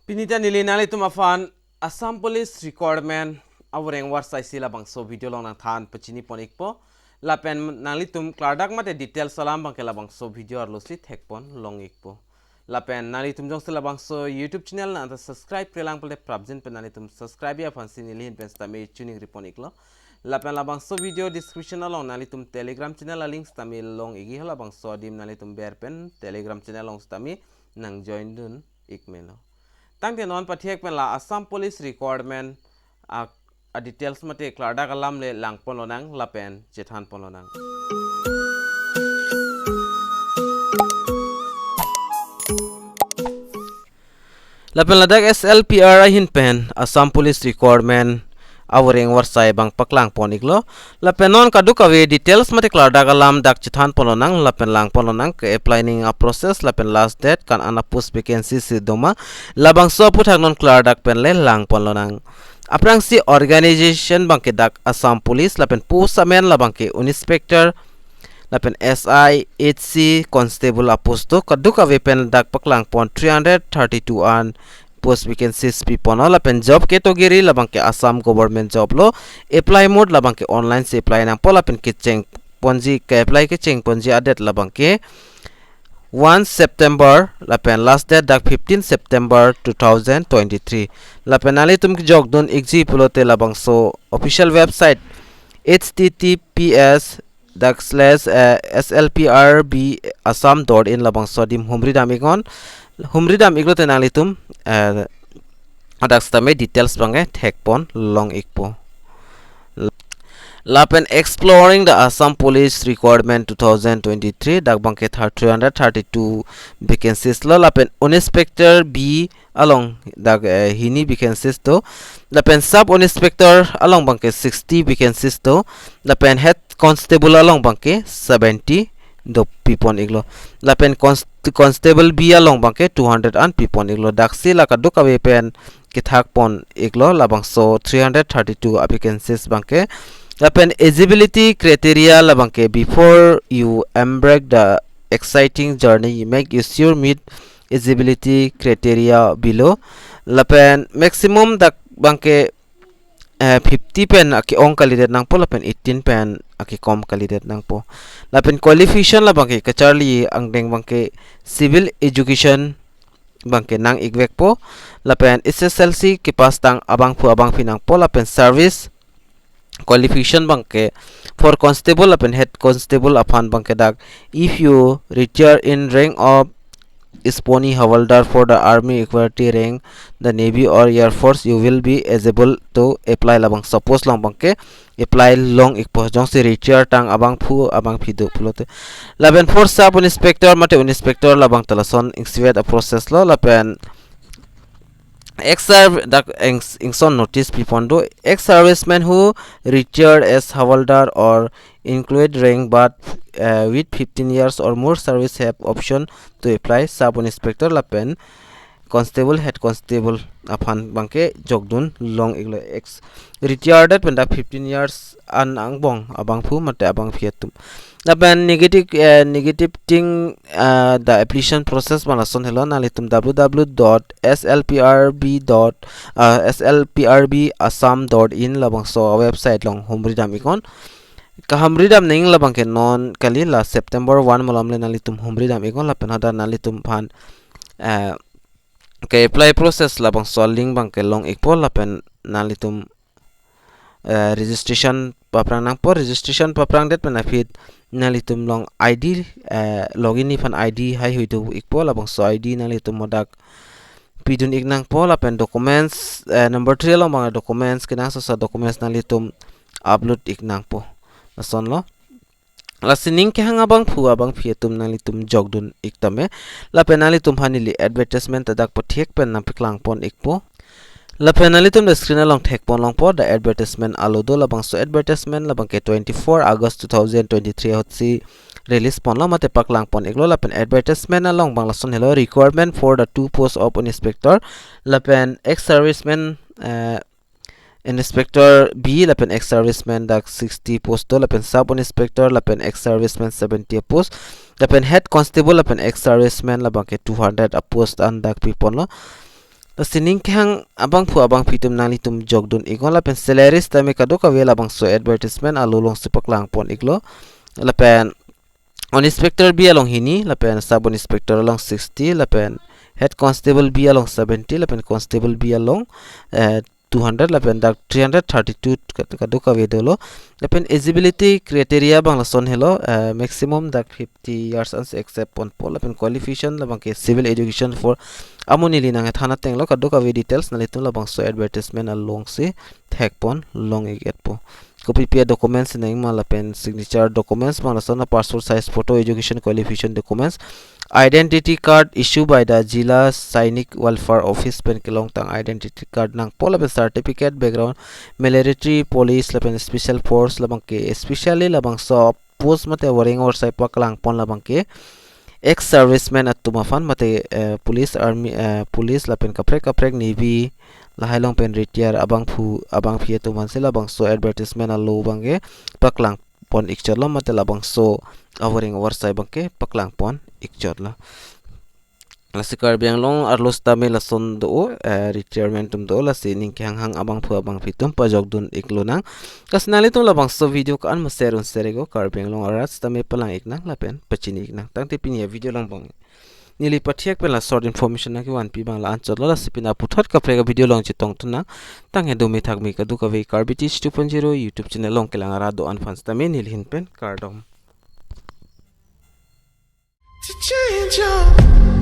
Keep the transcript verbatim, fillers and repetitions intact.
Pini ta neli nanglitum aphan Assam Police Recruitment avoreng varsai si labangso video along nangthan pachini pon ikpo. Lapen nanglitum klardak mate details alam abangke labangso video arlo si thek pon long ikpo. Lapen nanglitum jongsi labangso YouTube channel nangta subscribe-re lang pulote prapjin pen nanglitum subscribe-ji aphan si neli ahin pen sitame choningri pon iklo. Lapen labangso video description along nanglitum Telegram channel a-link sitame long ikji, halabangso adim nanglitum ber pen Telegram channel along sitame nang join dun ik melo. Tangte non pathek pen la Assam Police Recruitment a, a details mate klardak alam le lang pon lonang lapen chethan pon lonang. Lapen ladak S L P R ahin pen Assam Police Recruitment avoreng varsai abang paklang pon iklo. Lapen non kadokave details mate klardak alam dak chethan pon lonang lapen lang pon lonang, ke apply ning a process lapen last date, ko-an a post vacancy si doma, labangso aphuthak non klardak pen le lang pon lonang. Aphrangsi organization abangke dak Assam Police lapen post amen labangke inspector lapen S I, H C, constable a post do, kadokave pen dak paklang pon three hundred thirty-two an post vacancies pi pon lo. Lapen job category labangke Assam government job lo. Apply mode labangke online si apply nangpo lapen kecheng ponji, ke-apply kecheng ponji a date labangke one September lapen last date dak fifteen September two thousand twenty-three. Lapen nanglitum kejok dun ikji pulote labangso official website H T T P S dak slash, eh, S L P R B Assam dot in, labangso adim humri dam iknon. Humri dam iklote nanglitum, eh, adak sitame details abangke thek pon long ikpo. Lapen Exploring the Assam Police Recruitment two thousand twenty-three, dak abangke thir-, three hundred thirty-two vacancies lo. Lapen Inspector B along dak, eh, hini vacancies do. Lapen Sub Inspector along abangke sixty vacancies do. Lapen Head Constable along abangke seventy do pi pon iklo. Lapen Const-, Constable B along abangke two hundred an pi pon iklo. Daksi la kadokave pen kethak pon iklo, labangso three hundred thirty-two a vacancies abangke. Lapen eligibility criteria labangke, before you embark the exciting journey, make you sure meet eligibility criteria below. Lapen maximum dak abangke, eh, fifty pen ake-ong kalidet nangpo lapen eighteen pen akekom kalidet nangpo. Lapen qualification labangke kacharli angdeng abangke civil education abangke nang ikvekpo. Lapen H S L C kepass tang abangphu abangphi nangpo. Lapen service qualification abangke for constable lapen head constable aphan abangke dak, if you retire in rank of Isponi Havaldar for the Army Equality Rank, the Navy or Air Force, you will be eligible to apply, labangso post along abangke apply long ikpo, jongsi retire tang abangphu abangphi do pulote. Lapen for Sub Inspector mate Inspector labang ta lason ingsivet a process lo. Lapen ex-serv-, dak ings-, ingson notice pi pon do, ex-servicemen who retired as Havaldar or include rank but, uh, with fifteen years or more service have option to apply. Sub Inspector lapen Constable, Head Constable aphan abangke jok dun long iklo, ex retired pen dak fifteen years an angbong abangphu mate abangphi atum. Lapen negative, eh, negative thing, eh, the application process abang lason helo, nanglitum W W W dot S L P R B dot, eh, S L P R B Assam dot in, labangso website along humri dam iknon. Kahumri dam ning labangke non kali, la September one malom le nanglitum humri dam iknon, lapen hadak nanglitum aphan, eh, ke-apply process labangso link abangke long ikpo, lapen nanglitum, eh, registration paphrang nangpo. Registration paphrangdet pen aphi nanglitum along I D, eh, login aphan I D haihui do ikpo, labangso I D nanglitum hadak pidun ik nangpo. Lapen documents, eh, number three along abang documents, kenangsot asor documents nanglitum upload ik nangpo. Lasonlo. Lasi ning kehang abangphu abangphi atum nanglitum jok dun ik tame. Lapen nanglitum aphan neli advertisement ta dak pathek pen nangpaklang pon ikpo. Lapen nanglitum the screen along thek pon longpo, the advertisement alo do, labangso advertisement labangke twenty-four August two thousand twenty-three ahut si release ponlo mate paklang pon iklo. Lapen advertisement along abang lason helo, requirement for the two post of inspector, lapen ex-serviceman, eh, Inspector B lapen ex-serviceman dak sixty post do, lapen sub inspector lapen ex-serviceman seventy a post, lapen head constable lapen ex-serviceman labangke two hundred a post an dak pi ponlo. Lasi ning kehang abangphu abangphi atum nanglitum jokdun iknon lapen salaries tame kadokave labangso advertisement alo alongsi paklangpon iklo. Lapen on inspector B along hini, lapen sub on inspector along sixty, lapen head constable B along seventy, lapen constable B along eh, two hundred, lapen dak three hundred thirty-two kad-, kadokave dolo. Lapen eligibility criteria abang lason helo, eh, maximum dak fifty years ansi accept ponpo, lapen qualification labangke civil education for amo neli nangthan atenglo. Kadokave details nanglitum labangso advertisement alongsi thekpon long-ik-etpo. Kopipi a-documents nangma lapen signature documents abang lason a passport size photo, education qualification documents, identity card issue by the Zilla Sainik Welfare Office pen kelongtang identity card nangpo, lapen certificate, background, military, police, lapen special force labangke, especially labangso post mate wareng orsai paklangpon labangke ex serviceman atum aphan mate, eh, police, army, eh, police lapen kaprek kaprek, navy lahai along pen retire abangphu abangphi atum aphansi labangso advertisement alo abangke paklangpon ikchotlo mate labangso awareng orsai abangke paklangpon ikchotlo. Lasi Karbi Anglong arlo sitame lason do, eh, retirement atum do, lasi ning kehanghang abangphu abangphi atum pajokdun iklonang. Lasi nanglitum labangso video ko-an ma share un share iknon, Karbi Anglong arat sitame palang iknang lapen pachini iknang. Tangte pini a-video along abang neli pathek pen la short information nangkevanpi abang la-anchotlo, lasi pini aputhot kaprek a-video along chetongthunnang. Tanghe dome thakme kadokave Karbi Teach two point zero YouTube channel along kelang arat do-an aphan sitame neli ahin pen kardom. To change your